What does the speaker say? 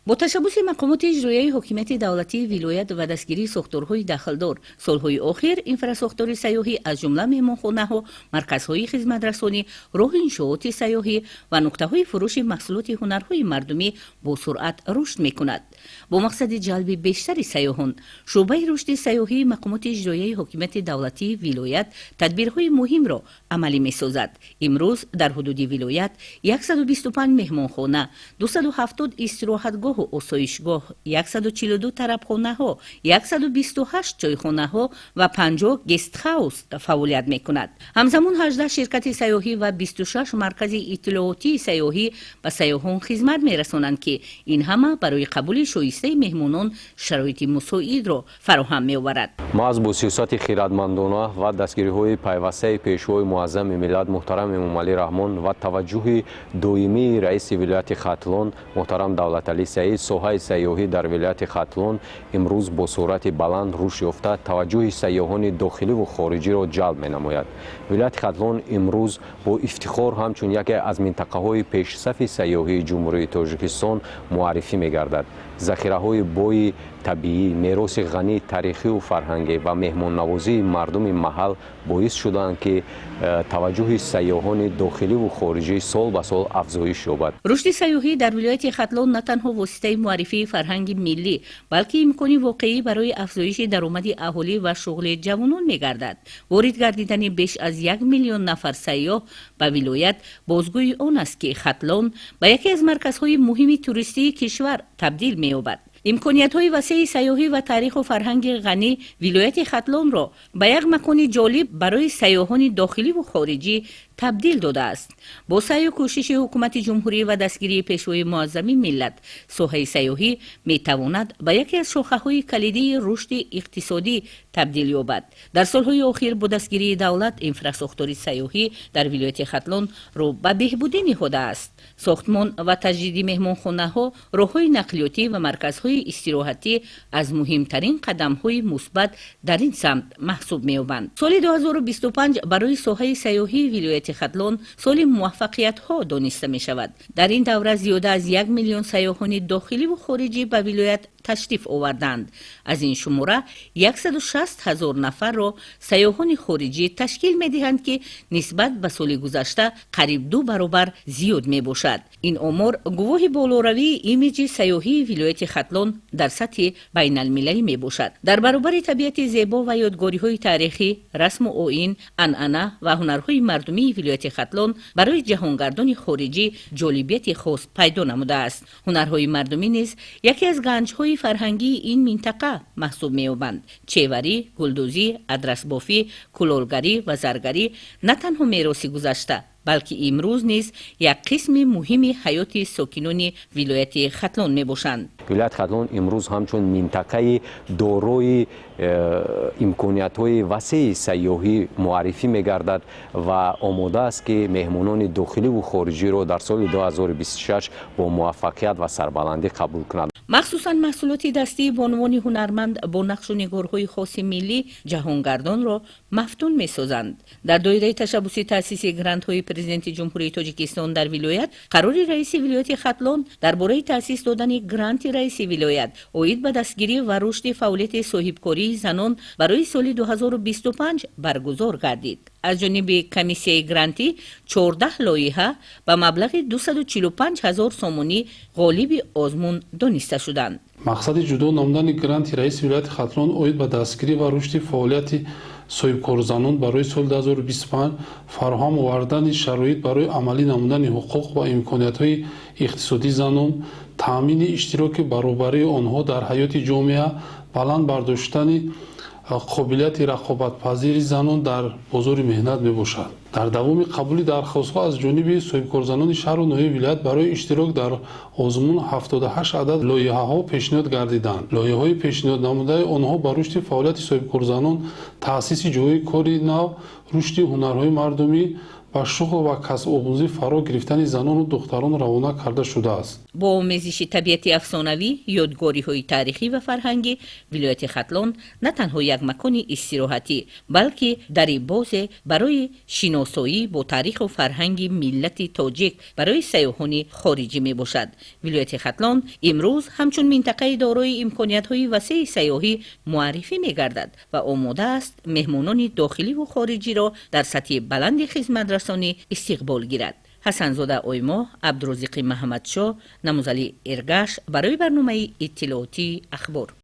Бо ташаббуси мақомоти иҷроияи ҳокимияти давлатии вилоят ва дастгирии сохторҳои дахлдор, солҳои охир инфрасохтори сайёҳӣ, аз ҷумла меҳмонхонаҳо, марказҳои хизматрасонӣ, роҳу иншооти сайёҳӣ ва нуқтаҳои фурӯши маҳсулоти ҳунарҳои мардумӣ бо суръат рушд мекунад. Бо мақсади ҷалби бештари сайёҳон, шӯъбаи рушди сайёҳии мақомоти иҷроияи ҳокимияти давлатии вилоят тадбирҳои муҳимро амалӣ месозад. Имрӯз дар ҳудуди вилоят 125 меҳмонхона, 270 истироҳатгоҳу осоишгоҳ, 142 тарабхонаҳо, 128 чойхонаҳо ва 50 гестхаус фаъолият мекунад. Ҳамзамон 18 ширкати сайёҳӣ ва 26 маркази иттилоотии сайёҳӣ ба сайёҳон хизмат мерасонанд, ки ин ҳама барои қабули шоистаи меҳмонон шароити мусоидро фароҳам меоварад. Маҳз бо сиёсати хирадмандона ва дастгириҳои пайвастаи Пешвои муаззами миллат муҳтарам Эмомалӣ Раҳмон ва таваҷҷӯҳи доимии раиси вилояти Хатлон муҳтарам Давлаталӣ Саид, соҳаи сайёҳӣ дар вилояти Хатлон имрӯз бо суръати баланд рушд ёфта, таваҷҷӯҳи сайёҳони дохиливу хориҷиро ҷалб менамояд. Вилояти Хатлон имрӯз бо ифтихор ҳамчун яке аз минтақаҳои пешсафи сайёҳии Ҷумҳурии Тоҷикистон муаррифӣ мегардад. Захираҳои бои табиӣ, мероси ғании таърихию фарҳангӣ ва меҳмоннавозии мардуми маҳал боис шуданд, ки таваҷҷӯҳи сайёҳони дохиливу хориҷӣ сол ба сол афзоиш ёбад. Рушди сайёҳӣ дар вилояти Хатлон на танҳо воситаи муаррифии фарҳанги миллӣ, балки имкони воқеӣ барои афзоиши даромади аҳолӣ ва шуғли ҷавонон мегардад. Ворид гардидани беш аз 1 миллион нафар сайёҳ ба вилоят бозгӯи он аст, ки Хатлон ба яке аз марказҳои муҳими туристии кишвар табдил меёбад. Имкониятҳои васеи сайёҳӣ ва таъриху фарҳанги ғанӣ вилояти Хатлонро ба як макони ҷолиб барои сайёҳони дохиливу хориҷӣ табдил додааст. Бо саъю кӯшиши ҳукумати ҷумҳурӣ ва дастгирии Пешвои муаззами миллат, соҳаи сайёҳӣ метавонад ба яке аз шохаҳои калидии рушди иқтисодӣ табдил ёбад. Дар солҳои охир бо дастгирии давлат инфрасохтори сайёҳӣ дар вилояти Хатлон рӯ ба беҳбудӣ ниҳодааст. Сохтмон ва таҷдиди меҳмонхонаҳо, роҳҳои нақлиётӣ ва марказҳои истироҳатӣ аз муҳимтарин қадамҳои мусбат дар ин самт маҳсуб меёбанд. Соли 2025 барои соҳаи сайёҳии вилояти Хатлон соли муваффақиятҳо дониста мешавад. Дар ин давра зиёда аз 1 миллион сайёҳони дохиливу хориҷӣ ба вилоят ташриф оварданд. Аз ин шумора 160 ҳазор нафарро сайёҳони хориҷӣ ташкил медиҳанд, ки нисбат ба соли гузашта қариб ду баробар зиёд мебошад. Ин омор гувоҳи болоравии имиҷи сайёҳии вилояти Хатлон дар сатҳи байналмилалӣ мебошад. Дар баробари табиати зебо ва ёдгориҳои таърихӣ, расму оин, анъана ва ҳунарҳои мардумии вилояти Хатлон барои ҷаҳонгардони хориҷӣ ҷолибияти хос пайдо намудааст. Ҳунарҳои мардумӣ низ яке аз ганҷҳои фарҳангии ин минтақа маҳсуб меёбанд. Чеварӣ, гулдӯзӣ, адрасбофӣ, кулолгарӣ ва заргарӣ на танҳо мероси гузашта, балки имрӯз низ як қисми муҳими ҳаёти сокинони вилояти Хатлон мебошанд. Вилояти Хатлон имрӯз ҳамчун минтақаи дорои имкониятҳои васеи сайёҳӣ муаррифӣ мегардад ва омода аст, ки меҳмонони дохиливу хориҷиро дар соли 2026 бо муваффақият ва сарбаландӣ қабул кунад. Махсусан маҳсулоти дастии бонувони ҳунарманд бо нақшу нигорҳои хоси миллӣ ҷаҳонгардонро мафтун месозанд. Дар доираи ташаббуси таъсиси грантҳои Президенти Ҷумҳурии Тоҷикистон дар вилоят, қарори раиси вилояти Хатлон дар бораи таъсис додани гранти раиси вилоят оид ба дастгирӣ ва рушди фаъолияти соҳибкории занон барои соли 2025 баргузор гардид. Аз ҷониби комиссияи грантӣ 14 лоиҳа ба маблағи 245 ҳазор сомонӣ ғолиби озмун дониста шуданд. Мақсади ҷудо намудани гранти раиси вилояти Хатлон оид ба дастгирӣ ва рушди фаъолияти соҳибкорзанон барои соли 2025 фароҳам овардани шароит барои амалӣ намудани ҳуқуқ ва имкониятҳои иқтисодии занон, таъмини иштироки баробарии онҳо дар ҳаёти ҷомеа, баланд бардоштани қобилияти рақобатпазири занон дар бозори меҳнат мебошад. Дар давоми қабули дархостҳо аз ҷониби соҳибкорзанони шаҳру ноҳияи вилоят барои иштирок дар озмун 78 адад лоиҳаҳо пешниҳод гардиданд. Лоиҳаҳои пешниҳоднамудаи онҳо ба рушди фаъолияти соҳибкорзанон, таъсиси ҷойҳои кори нав, рушди ҳунарҳои мардумӣ, Ба шуғл ва касбомӯзӣ фаро гирифтани занону духтарон равона карда шудааст. Бо омезиши табиати афсонавӣ, ёдгориҳои таърихӣ ва фарҳангӣ, вилояти Хатлон на танҳо як макони истироҳатӣ, балки дари бозе барои шиносоӣ бо таъриху фарҳанги миллати тоҷик барои сайёҳони хориҷӣ мебошад. Вилояти Хатлон имрӯз ҳамчун минтақаи дорои имкониятҳои васеи сайёҳӣ муаррифӣ мегардад ва омода аст меҳмонони дохиливу хориҷиро дар сатҳи баланди хизматрасонӣ истиқбол гирад. Ҳасанзода Оймоҳ, Абдурозиқи Маҳамадшоҳ, Намузалӣ Эргаш барои барномаи иттилоотии «Ахбор».